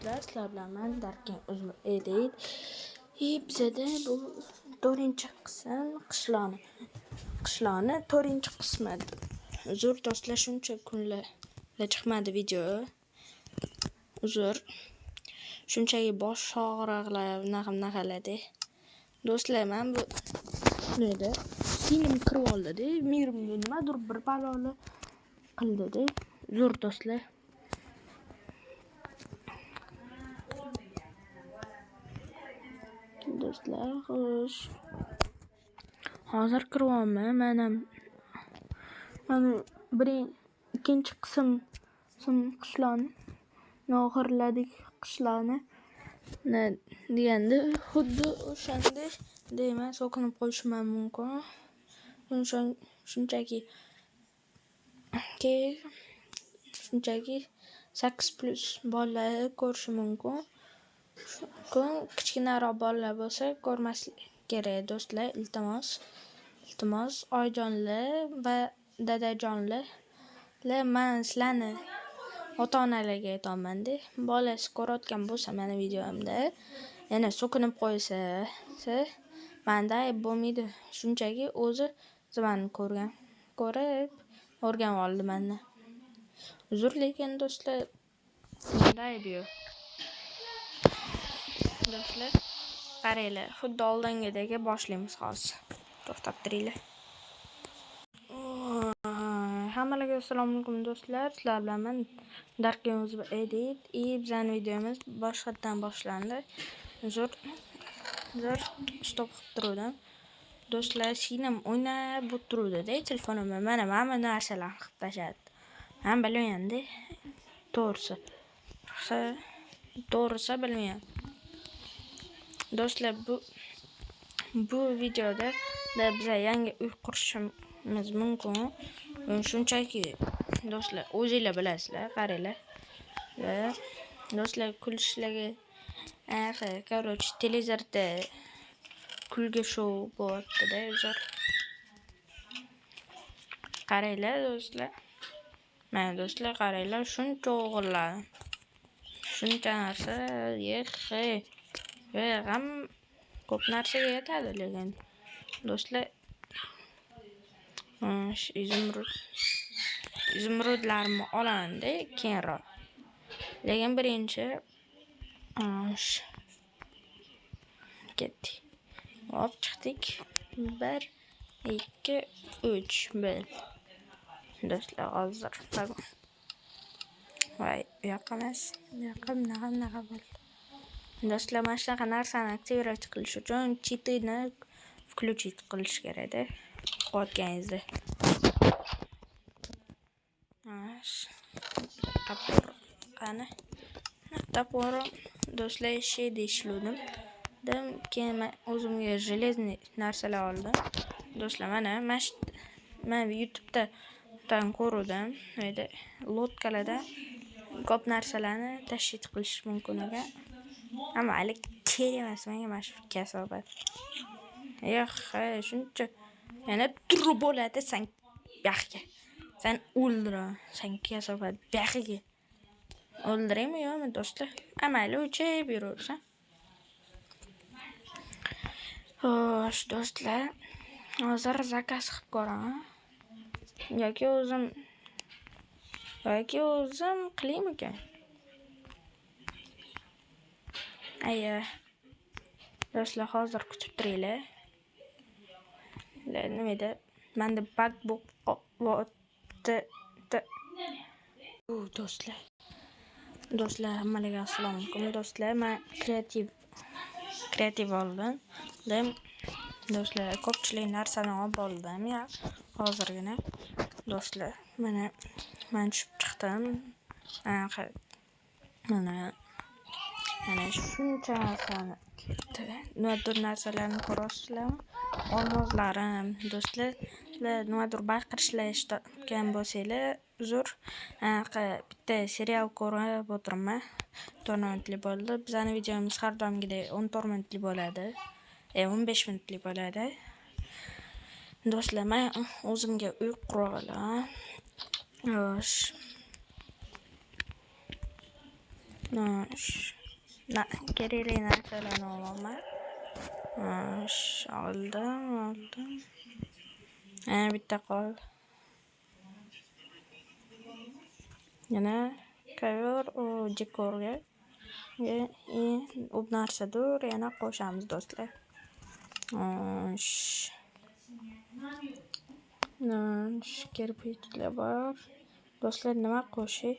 Do'stlar, sizlar bilan men Darkin Uzm Edit. Bizada bu 4-qism qishloqni. Qishloqni 4-qismi. Uzr do'stlar, shuncha kunlar chiqmadi video. Uzr. Shunchaki bosh og'riqlar, bunaqa-bunaqalarda. Do'stlar, men bu nima singlim kirib oldi-da, mirimga nimadir bir baloni qildi-da. Uzr do'stlar. Do'stlar, xo'sh. Hozir kiryapman. Men ham mana ikkinchi qism qishloqni oxirladik qishloqni deganda xuddi o'shanda deyman, so'kinib qo'yishim ham mumkin. Shunchaki 8+ bolalar ko'rishi mumkin. Kichkinaroq bolalar bo'lsa ko'rmaslik kerak do'stlar, iltimos. Iltimos, oyijonlar va dadajonlar, men sizlarni ota-onalarga aytyapman-da, bolasi ko'rayotgan bo'lsa meni videomda, yana so'kinib qo'ysa, menda ayb bo'lmaydi. Shunchaki o'zi meni ko'rib o'rganib oldi mendan. Uzr, lekin do'stlar, menda ayb yo'q. Do'stlar, qaranglar, xuddi oldingidek boshlaymiz hozir. To'xtab turinglar. Hammalarga assalomu alaykum do'stlar. Sizlar bilan men Darkin Uzb Edit. Bizning videomiz boshqatdan boshlandi. Uzr, stop qilib turuvdim. Do'stlar, singlim o'ynab o'tiruvdi-da telefonimda. Mana bu narsalarni qilib tashladi. Men bilmayman-da. To'g'risi. To'g'risi bilmayman. Do'stlar, bu videoda biza yangi uy qurishimiz mumkin. Shunchaki do'stlar, o'zinglar bilasizlar, qaranglar. Do'stlar, kulishlarga короче, televizorda kulgi shou bo'lyapti-da, uzr. Qaranglar do'stlar. Mana do'stlar, qaranglar, shuncha o'g'illar. Shuncha narsa, g'am ko'p narsaga yetadi, lekin do'stlar, izumrudlarni olaman-da keyinroq. Lekin birinchi ketdik. Hop, chiqdik. 1 2 3 1. Do'stlar, hozir voy, u yoqqa emas, bu yoqqa bunaqa bo'ldi. Do'stlar, mana shunaqa narsani aktivirovать qilish uchun chitini включить qilish kerak-da o'qiyotganingizda. Topor qani? Toporim do'stlar, eshakda ishlovdim. Keyin men o'zimga железный narsalar oldim. Do'stlar, mana men YouTube'da ko'ruvdim. Mayda lodkalarda ko'p narsalarni tashkil qilish mumkin ekan. Ammo hali kerak emas menga mana shu kasofat. Yo'q, shuncha yana turib bo'ladi san buyoqqa. San o'ldiraman, san kasofat buyoqqa. O'ldiraymi yo'qmi do'stlar? Mayli, o'chib yuraversan. Xo'sh, do'stlar, hozir zakaz qilib ko'raman. Yoki o'zim qilaymikan? Aya. Do'stlar, hozir kutib turinglar. Nima edi? Menda bug bo'lyapti. Do'stlar. Do'stlar, hammalarga assalomu alaykum. Do'stlar, men kreativ oldim. Do'stlar, ko'pchilik narsani olib oldim ya hozirgina. Do'stlar, mana men tushib chiqdim. Mana shuncha narsani nimadir narsalarni ko'rasizlarmi? Olmoslarim, do'stlar, sizlar nimadir baqirishlar eshitgan bo'lsanglar, uzr. Bitta serial ko'rib o'tiribman. 4 minutlik bo'ldi. Bizning videomiz har doimgidek 14 minutlik bo'ladi. 15 minutlik bo'ladi. Do'stlar, men o'zimga uy qurib olaman. Xo'sh. Kerakli narsalarni olaman. Oldim, oldim. Yana bitta qoldi. Yana kovyor u dekorga u narsadir yana qo'shamiz do'stlar. Kirpichlar bor. Do'stlar, nima qo'shay?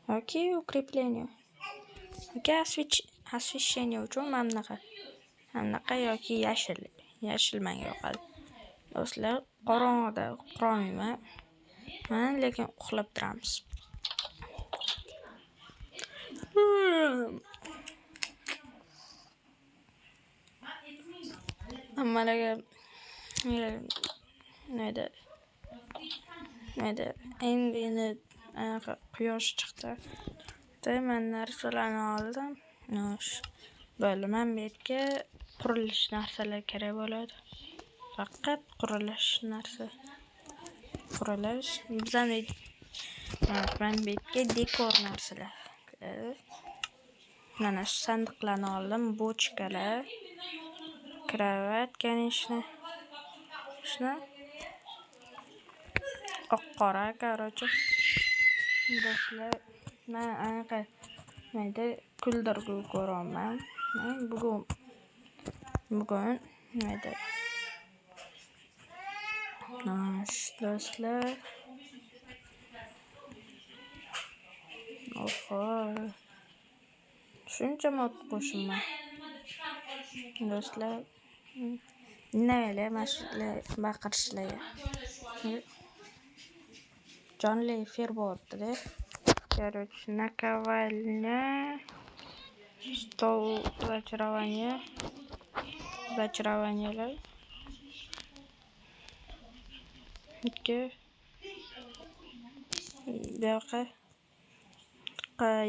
Yoki укрепление. Yoki освещение uchun mana bunaqa. Bunaqa yoki yashil. Yashil menga yoqadi. Do'stlar, qorong'ida qurolmayman. Men lekin uxlab turamiz. Hammalarga nima edi? Endi anaqa quyosh chiqdi. Men narsalarni oldim. Bo'ldi. Men bu yerga qurilish narsalar kerak bo'ladi. Faqat qurilish narsa. Qurilish. Bizani men bu yerga dekor narsalar. Mana shu sandiqlarni oldim, bochkalar, kravat, конечно. Shuni oq qora, короче. Do'stlar, men anaqa nima kuldirgu ko'ryapman. Men bugun nima edi? Do'stlar. Oho. Shuncha mod qo'shimman. Do'stlar, nimalar mana shular baqirishlarga. Jonli efir bo'lyapti-da. Короче, наковальня, stol зачарования, зачарованиялар. Ikki. Bu yoqqa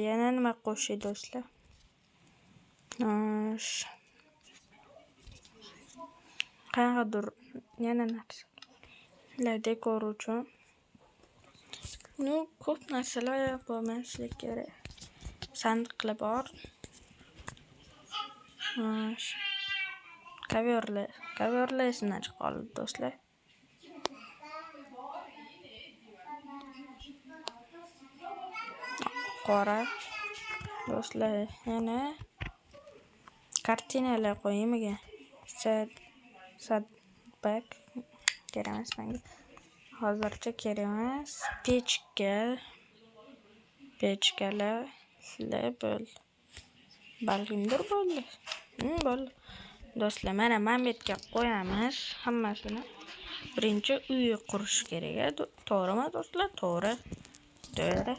yana nima qo'shay do'stlar? Qanaqadir yana narsa. Dekor uchun. Ну, ko'p narsalar bo'lmasligi kerak. Sandiqlar bor. Kovyorlar. Kovyorlar esimdan chiqib qoldi do'stlar. Qora. Do'stlar, yana kartinalar qo'yaymiga? Sadbak kerak emas menga. Hozircha kerak emas. Pechka. Pechkalar bo'ldi. Balkimdir bo'ldi. Bo'ldi. Do'stlar, mana bu yerga qo'yamiz hammasini. Birinchi uy qurish kerak. To'g'rimi do'stlar? To'g'ri. To'g'ri.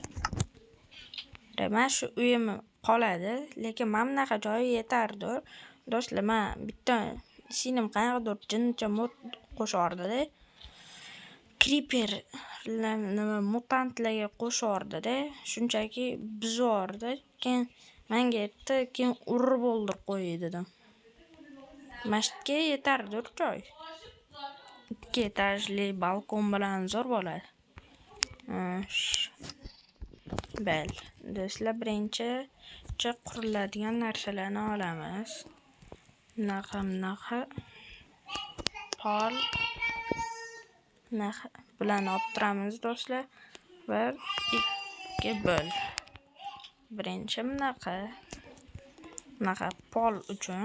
Mana shu uyim qoladi, lekin mana bunaqa joyi yetardir. Do'stlar, men bitta singlim qanaqadir jinnicha mod qo'shardida. Creeper nima mutantlarga qo'shardi-da, shunchaki buzardi. Keyin menga aytdi, keyin urib o'ldirib qo'yay dedim. Masjidga yetardir joy. 2 etajli balkon bilan zo'r bo'ladi. Bel. Do'stlar, birinchi quriladigan narsalarni olamiz. Bunaqa pol bilan olib turamiz do'stlar. 1 2 bo'l. Birinchi bunaqa pol uchun.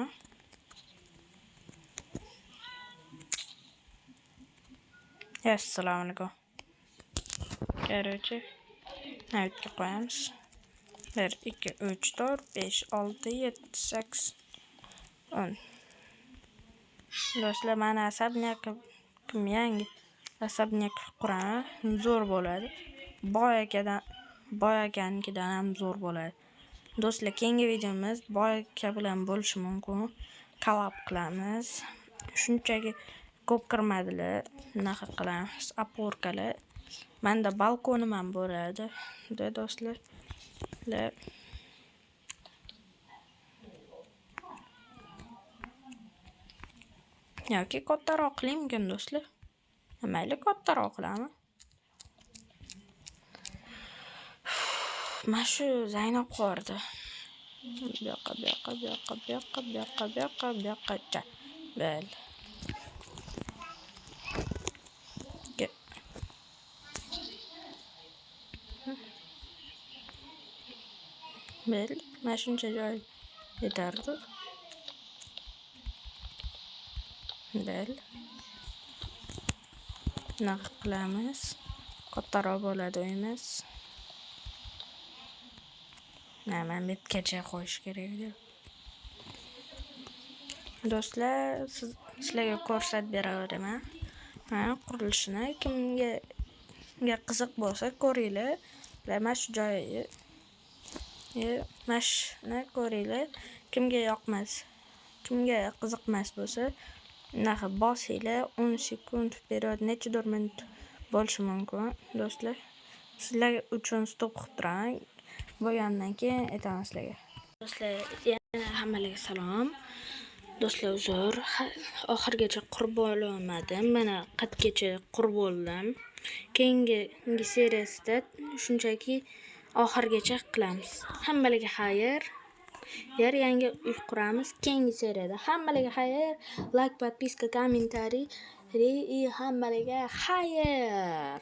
Assalomu alaykum. Короче, navbatga qo'yamiz. 1 2 3 4 5 6 7 8 10. Do'stlar, mana asabnyak kim yangi asabnyak quraman, zo'r bo'ladi. Boy akanikidan ham zo'r bo'ladi. Do'stlar, keyingi videomiz boy aka bilan bo'lishi mumkin. Collab qilamiz. Shunchaki ko'p kirmadilar. Bunaqa qilamiz, oporkalar. Menda balkonim ham bo'ladi, do'stlar. Yoki kattaroq qilaymikin do'stlar? Mayli, kattaroq qilaman. Mana shu Zaynab qo'rdi. Bu yoqqa, bu yoqqa, bu yoqqa, bu yoqqa, bu yoqqa, bu yoqqa, bu yoqqacha. Bo'ldi. Bo'ldi. Mana shuncha joy yetardi. Bo'ldi. Bunaqa qilamiz. Kattaroq bo'ladi uyimiz. Mana bu yergacha qo'yish kerak edi. Do'stlar, sizlarga ko'rsatib beraveraman. Ha, qurilishini kimga qiziq bo'lsa ko'ringlar. Mana shu joyi, mana shuni ko'ringlar. Kimga yoqmas, kimga qiziqmas bo'lsa, bunaqa bosinglar, 10 sekund вперед, nechadir minut bo'lishi mumkin, do'stlar. Sizlar uchun stop qilib turaman. Bo'lgandan keyin aytaman sizlarga. Do'stlar, yana hammalarga salom. Do'stlar, uzr, oxirigacha qurib bo'lolmadim. Mana qatgacha qurib bo'ldim. Keyingi seriyasida shunchaki oxirigacha qilamiz. Hammalarga xayr. Yer yangi uy quramiz keyingi seriyada. Hammalarga xayr. Like, podpiska, kommentariy. Hammalarga xayr.